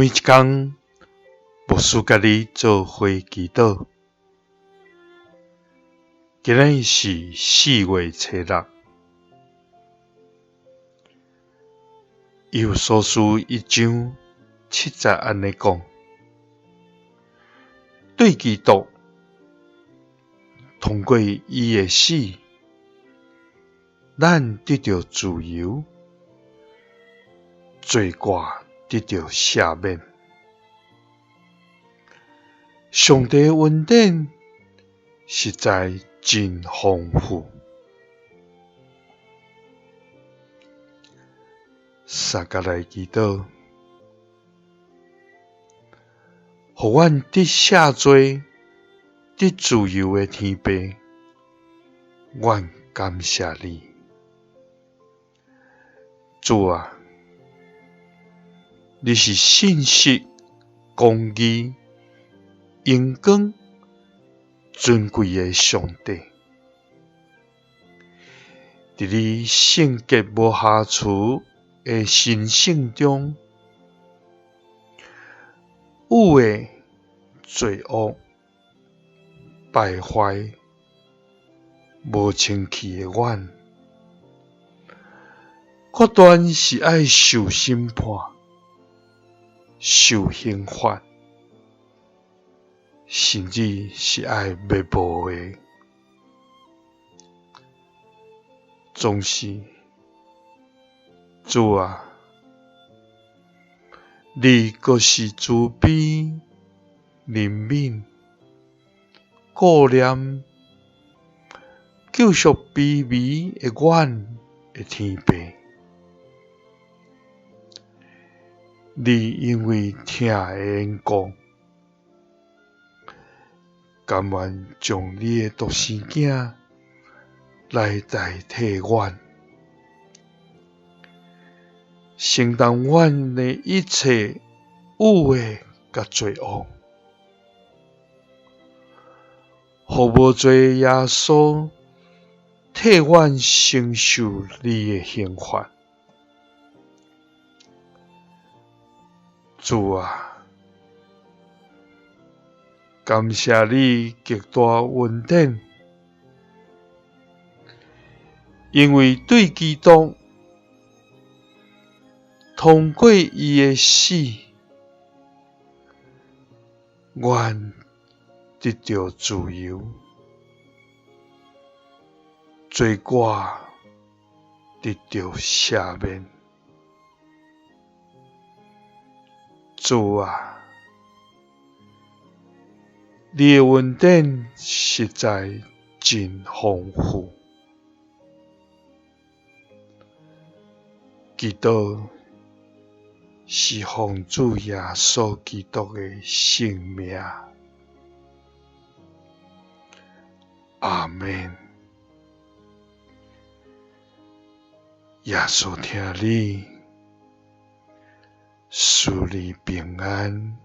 每一工，牧師佮你做伙祈禱。今仔日是4月初6，以弗所書1章7節按呢講：對基督通過伊的死，咱得著自由，罪過得著赦免。上帝的恩典實在真豐富。相佮來祈禱，予阮得赦罪、得自由的天父，阮感謝你，主啊，你是信實、公義、榮光、尊貴的上帝，佇你聖潔無瑕疵的神聖中，有的罪惡、敗壞、無清氣的阮，決斷是愛受審判、受刑罰，甚至是愛滅無的。總是，主啊，你閣是慈悲、憐憫、顧念、救贖卑微的阮的天父。你因為疼的緣故，甘願將你的獨生囝來代替阮，承擔阮的一切有的佮罪惡，予無罪的耶穌替阮承受你的刑罰。主啊，感謝你極大恩典，因為對基督通過伊的死，阮得著自由，罪過得著赦免。主啊，你的恩典實在真豐富。祈禱是奉主耶穌基督的聖名。阿們。耶穌疼你，賜你平安。